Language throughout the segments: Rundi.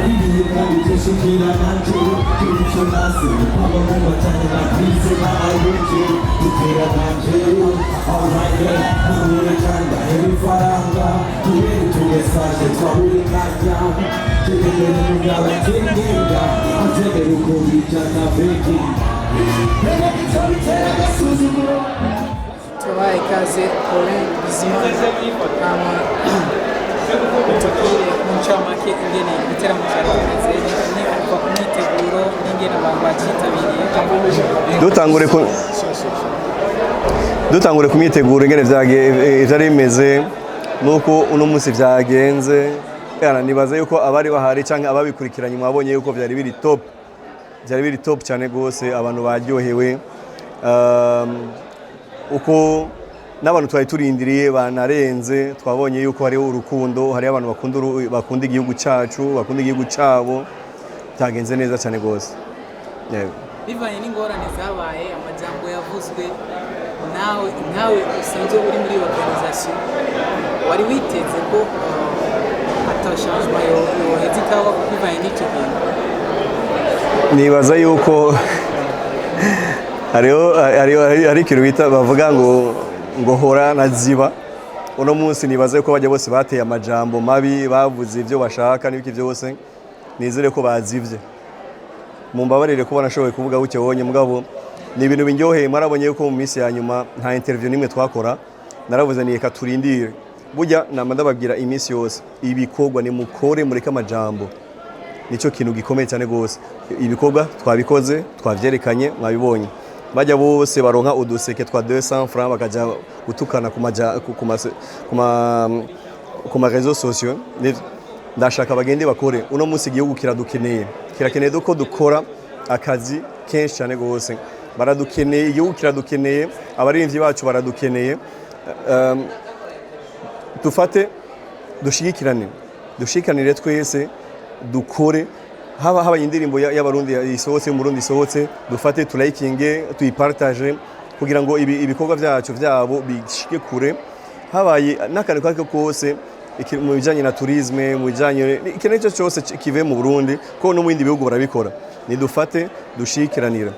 Naririye kandi kenshi nanje icyo nasi kwaba mu matanya na crise na ayuje dutera nanje. Alright then, nkabura cyane ibifaranga kubera utu message twa buri kanya. Tugendera umugabo atinginga atemera uko bijana begging. Icyo bitera agasuzuguro. Tubahaye ikaze, Paulin Bizimana. Hama utubwire mu ncamake ingene igiteramo cyari kimeze, ni kuva ku myiteguro n'ingene abantu bacyitabiriye. Dutangure ku myiteguro, ingene vyari bimeze nuko uno munsi vyagenze. Yana, nibaza yuko abari bahari canke ababikurikiranye mwabonye yuko vyari biri top, vyari biri top cyane gose. Abantu baryohewe, uko n'abantu twari turindiriye banarenze. Twabonye yuko hariho urukundo, hariho abantu bakunda igihugu cacu, bakunda igihugu cabo. Byagenze neza cyane gose. Yego. Bivanye n'ingorane zabaye, amajambo yavuzwe, nawe nkawe usanzwe uri muri organisation, wari witeze ko ata changement yoheza ikaba bivanye n'icyo kintu? Nibaza yuko hariho hari ikintu bita bavuga ngo hora na ziba. Uno munsi nibaza yuko bajya bose bateye amajambo mabi, bavuze ibyo bashaka n'ibiki byose, nizere ko bazivye. Mumbabarire kuba nashoboye kuvuga gutyo wonye, mugabo ni ibintu binyoheye. Mwarabonye yuko mu minsi ya nyuma nta interview nimwe twakora. Naravuze ni reka turindire. Burya nama ndababwira iminsi yose, ibikorwa ni mukore, mureke amajambo, nicyo kintu gikomeye cyane gose. Ibikorwa twabikoze, twavyerekanye, mwabibonye. Bajya bose baronka uduseke twa 200 francs bakaja gutukana ku maja ku ma réseaux sociaux. Ndashaka bagende bakore. Uno munsi igihugu kiradukeneye, kirakeneye ko dukora akazi kenshi cyane gose. Baradukeneye, igihugu kiradukeneye, abaririmbyi bacu baradukeneye. Dufate dushigikirane, dushikanire twese, dukore. Haba habaye indirimbo y'Abarundi isohotse, mu Burundi isohotse, dufate tulayikinge, tuyipartage kugira ngo ibikorwa byacu byabo bishike kure. Habaye n'akantu kako kose mu bijanye na tourisme, mu bijanye ikintu icyo cyose kive mu Burundi, ko no mu bindi bihugu barabikora. Nidufate dushikiranira,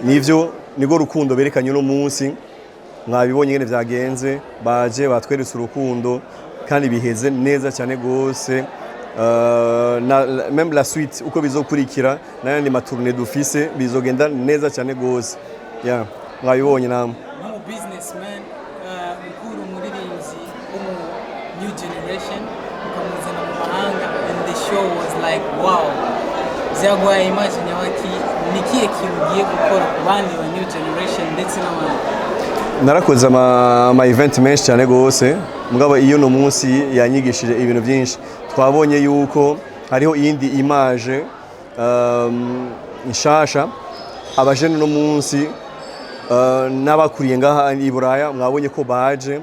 nivyo nirwo rukundo berekanye uno munsi. Mwabibonye ingene vyagenze, baje batweretse urukundo kandi biheze neza cyane gose. Na même la suite uko bizokurikira n'ayandi ma tournées dufise bizogenda neza cyane gose. Yeah, mwabibonye namwe. Nk'umu businessman, mukuru umuririmbyi w'umu new generation ukamuzana mu mahanga and the show was like wow, byaguhaye image nyabaki? Ni ikihe kintu ugiye gukora ku bandi ba new generation ndetse n'abandi? Narakoze ama event menshi cyane gose, mugabo iyo no munsi yanyigishije ibintu byinshi. Twabonye yuko hariho iyindi image nshasha. Abajene no munsi n'abakuriye ngaha i Buraya mwabonye ko baje,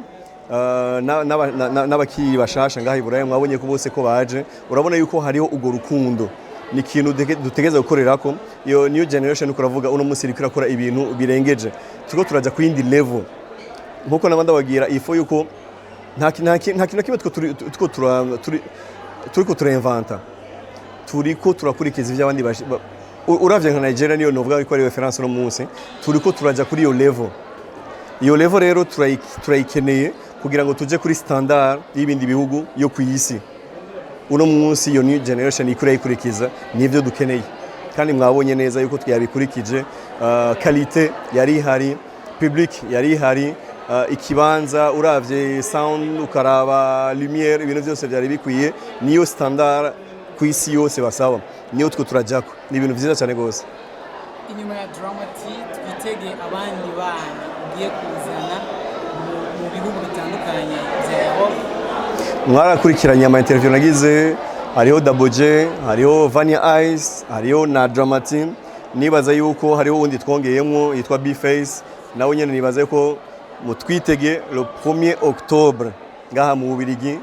n'abakiri bashasha ngaha i Buraya mwabonye ko bose ko baje. Urabona yuko hariho urwo rukundo, ni ikintu dutegereza gukorerako. Iyo new generation uko uravuga uno munsi iriko irakora ibintu birengeje, turiko turaja ku yindi level. Nkuko naba ndababwira ifo yuko nta kintu na kimwe two turiko turainventa, turiko turakurikiza ivyo abandi. Uravye nka Nigeria, niyo novuga ko ari référence no munsi, turiko turaja kuri iyo level. Iyo level rero turayikeneye kugira ngo tuje kuri standard y'ibindi bihugu yo ku isi. Uno munsi iyo new generation ikura yikurikiza, nivyo dukeneye kandi mwabonye neza yuko twabikurikije. Qualité yari ihari, public yari ihari, ikibanza, uravye sound, ukaraba lumière, ibintu byose byari bikwiye. Niyo standard ku isi yose basaba, niyo two turajako. Ni ibintu vyiza cyane gose. Inyuma ya Drama T twitege abandi bana ugiye kuzana mu bihugu bitandukanye bya Europe? Mwarakurikiranye ama interview nagize, hariho Double J, hariho Vania Ice, hariho na Drama Team. Nibaza yuko hariho uwundi twongeyemo yitwa B-Face, nawe nyene nibaza yuko mutwitege le 1er octobre ngaha mu Bubirigi.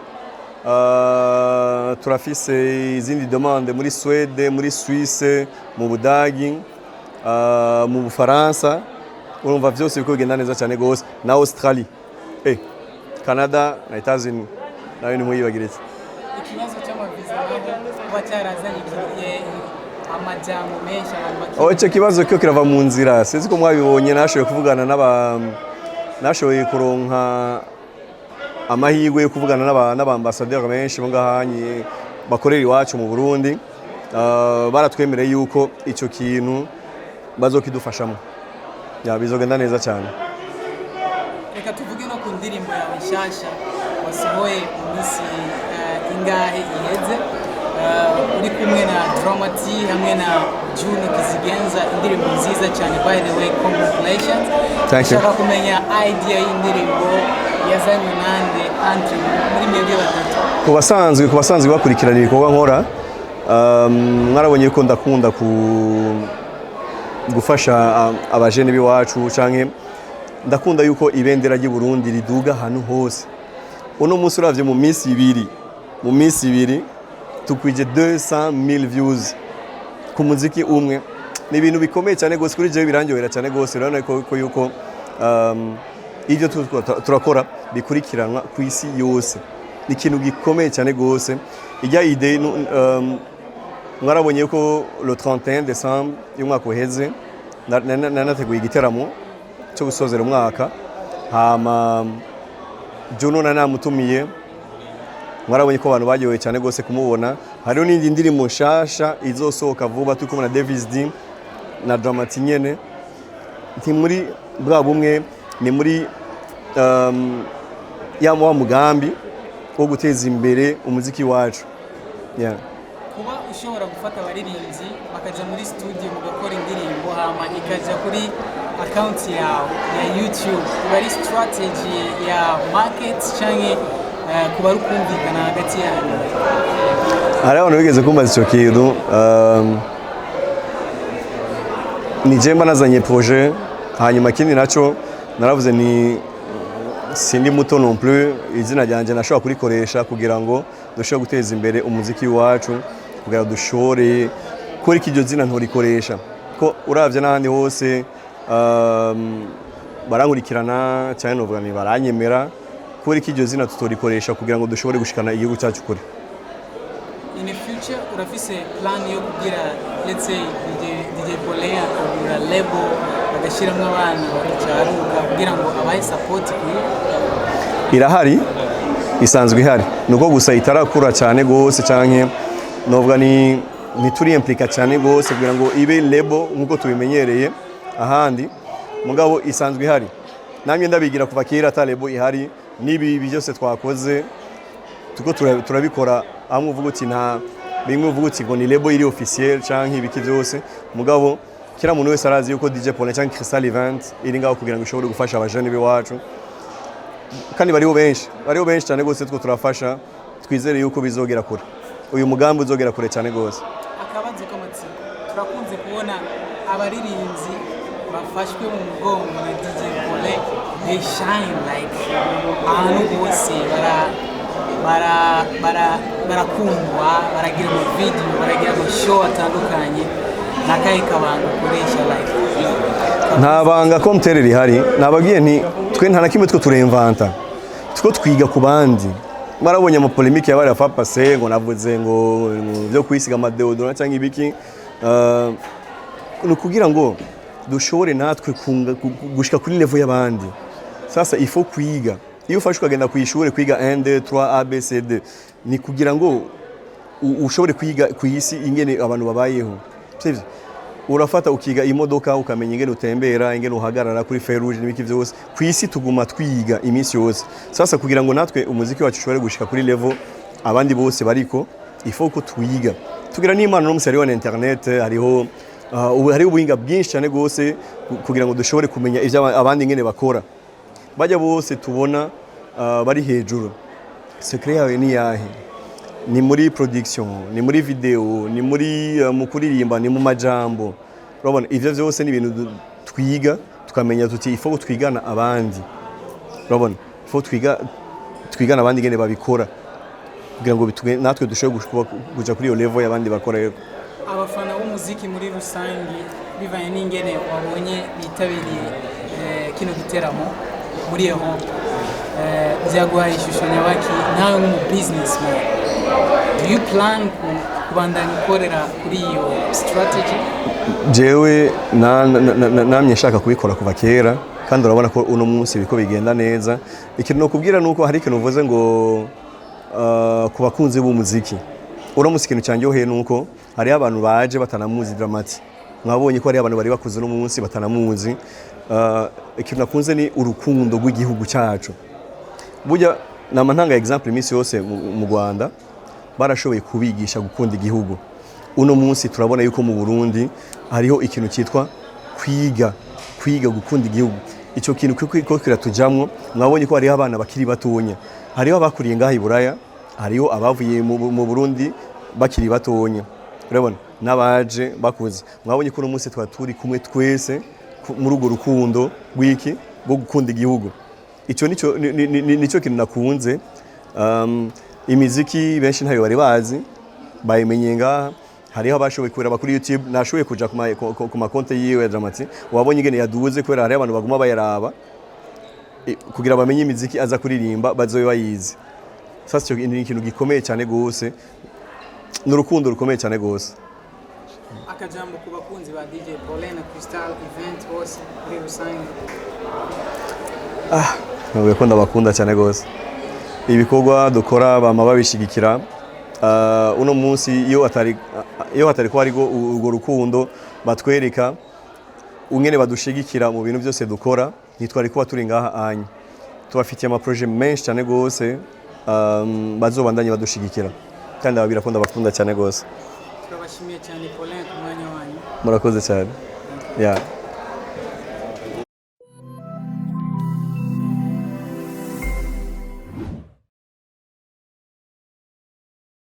Turafise izindi demande muri Suède, muri Suisse, mu Budagi, mu Bufaransa. Urumva vyose biriko bigenda neza cyane gose, na Australie, Canada na Etats-Unis nayo ntimuyibagiritse. Ikibazo cy'amaviza. naho kuba cyarazanye amajambo menshi abantu Oh, icyo kibazo cyo kirava mu nzira. Sinzi ko mwabibonye, nashoboye kuvugana n'aba, nashoboye kuronka amahirwe yo kuvugana n'abambasaderi benshi bo ngahanye bakorera iwacu mu Burundi. Baratwemereye yuko icyo kintu bazokidufashamo, ya bizogenda neza cyane. Reka tuvuge no ku ndirimbo yawe nshyashya wasohoye mu minsi ingahe iheze, uri kumwe na Drama T hamwe na Juno Kizigenza, indirimbo nziza cyane. By the way, congratulations. Thank you. Nshaka kumenya idea y'indirimbo yazanywe nande entre muri mwebwe batatu? Ku basanzwe bakurikirana ibikorwa nkora, mwarabonye ko ndakunda ku gufasha abajene b'iwacu, canke ndakunda yuko ibendera ry'i Burundi riduga ahantu hose. Uno munsi uravye mu minsi ibiri tukwije 200,000 views ku muziki umwe. Ni ibintu bikomeye cyane gose kuri jewe, birandyohera cyane gose. Urabona ko yuko ibyo turiko turakora bikurikiranwa ku isi yose, ni ikintu gikomeye cyane gose. Ijya idée mwarabonye ko le 31 décembre y'umwaka uheze nanateguye igiteramo cyo gusozera umwaka, hama Juno na namutumiye. Mwarabonye ko abantu baryohewe cyane gose kumubona. Hariho n'indi ndirimbo nshasha izosohoka vuba turi kumwe na Davis D na Drama T nyene. Nti muri bwa bumwe, ni muri ya wa mugambi wo guteza imbere umuziki wacu, yeah. Kuba ushobora gufata abaririmbyi bakaja muri studio mugakora indirimbo, hama ikaja kuri account yawe ya YouTube, iba ari strategy ya market canke kuba ari ukumvikana hagati yanyu? Hari abantu bigeze kumbaza icyo kintu. Ni je mba nazanye projet, hanyuma ikindi naco naravuze ni sindi muto non plus, izina ryanjye nashobora kurikoresha kugira ngo dushobore guteza imbere umuziki wacu, kugira ngo dushobore kuri iryo zina ntorikoresha, ko uravye n'ahandi hose barankurikirana cyane, novuga ni baranyemera, kubera ko iryo zina tutorikoresha kugira ngo dushobore gushikana igihugu cyacu kure. In the future urafise plan yo kugira, let's say, DJ Paulin akagura label, agashyiramo abana bakicaruka kugira ngo abahe support kuri? Irahari, isanzwe ihari, nuko gusa itarakura cyane gose, canke novuga ni ntituri impliqué cyane gose kugira ngo ibe label nkuko tubimenyereye ahandi. Mugabo isanzwe ihari, namwe ndabigira kuva kera ata label ihari. N'ibi byose twakoze tuko turabikora hamwe, uvuga uti nta bimwe uvuga uti ngo ni label iri officiel canke ibiki byose. Mugabo kila muntu wese arazi yuko DJ Paulin canke Crystal Event iri ngaho kugira ngo ishobore gufasha abajene b'iwacu, kandi bariho benshi, bariho benshi cyane gose two turafasha. Twizere yuko bizogera kure, uyu mugambi uzogera kure cyane gose. Akabazo k'amatsiko: turakunze kubona abaririmbyi bafashwe mu mugongo na DJ Paulin, they shine like ahantu hose, bara bara bara barakundwa, baragira ama video, baragira ama show atandukanye. Nakahe kabanga ukoresha like? Nta banga komtere rihari. Nababwiye nti twe nta na kimwe two turemvanta, two twiga ku bandi. Barabonye ama polémique yabaye afa passé, ngo navuze ngo byo kwisiga ama déodorant cyangwa ibiki. Ni ukugira ngo dushobore natwe gushika kuri level y'abandi. Sasa il faut kwiga. Iyo ufashe ukagenda ku ishuri kwiga 1 2 3 A B C D, ni kugira ngo ushobore kwiga ku isi ingene abantu babayeho, sivyo? Urafata ukiga imodoka, ukamenya ingene utembera, ingene uhagarara kuri feu rouge n'ibiki byose. Ku isi tuguma twiga iminsi yose. Sasa kugira ngo natwe umuziki wacu ushobore gushika kuri level abandi bose bariko, il faut ko twiga. Tugira n'Imana no musi hariho na internet, hariho ubu hariho ubuhinga bwinshi cyane gose kugira ngo dushobore kumenya ivyo abandi ingene bakora. Bajya bose tubona bari hejuru, secret yawe ni yahe? Ni muri production, ni muri video, ni muri mu kuririmba, ni mu majambo? Urabona ivyo vyose ni ibintu twiga, tukamenya tuti il faut twigana abandi. Urabona, il faut twiga, twigana abandi ingene babikora kugira ngo natwe dushobore kuja kuri iyo level y'abandi bakora rero. Abafana b'umuziki muri rusange, bivanye n'ingene wabonye bitabiriye kino giteramo muri Europe, byaguhaye ishusho nyabaki nkawe nk'umu businessman? Do you plan kubandanya ukorera kuri iyo strategy? Jewe namye nshaka kubikora kuva kera, kandi urabona ko uno munsi biriko bigenda neza. Ikintu nokubwira nuko hari ikintu uvuze ngo ku bakunzi b'umuziki, uno munsi ikintu cyanjyoheye nuko hariho abantu baje batanamuzi Drama-T. Mwabonye ko hariho abantu bari bakuze uno munsi batanamuzi. Ikintu nakunze ni urukundo rw'igihugu cyacu. Burya nama ntanga example iminsi yose, mu Rwanda barashoboye kubigisha gukunda igihugu. Uno munsi turabona yuko mu Burundi hariho ikintu cyitwa kwiga gukunda igihugu. Icyo kintu ko kiratujamwo. Mwabonye ko hariho abana bakiri batonya, hariho abakuriye ngaha i Buraya, hariho abavuye mu Burundi bakiri batonya, urabona n'abaje bakuze. Mwabonye ko uno munsi twari turi kumwe twese muri urwo rukundo rw'iki, rwo gukunda igihugu. Icyo nico nico kintu nakunze. Imiziki benshi ntayo bari bazi, bayimenye ngaha. Hariho abashoboye kuraba kuri YouTube, nashoboye kuja ku makonte yiwe ya Drama-T, wabonye ingene yaduze, kubera hariho abantu baguma bayaraba kugira bamenye imiziki aza kuririmba, bazobe bayizi. Sasa icyo ni ikintu gikomeye cyane gose, ni urukundo rukomeye cyane gose. Akajambo ku bakunzi ba DJ Paulin na Crystal Event bose muri rusange. Navuga ko ndabakunda cyane gose. Ibikorwa dukora bama babishigikira. Uno munsi iyo hatari ko hariho urwo rukundo batwereka, ungene badushigikira mu bintu byose dukora, ntitwari kuba turi ngaha anya. Tubafitiye ama projets menshi cyane gose. Bazobandanye badushigikira, kandi ndababwira ko ndabakunda cyane gose. Turabashimiye cyane, Paulin, ku mwanya wanyu. Murakoze cyane, yeah.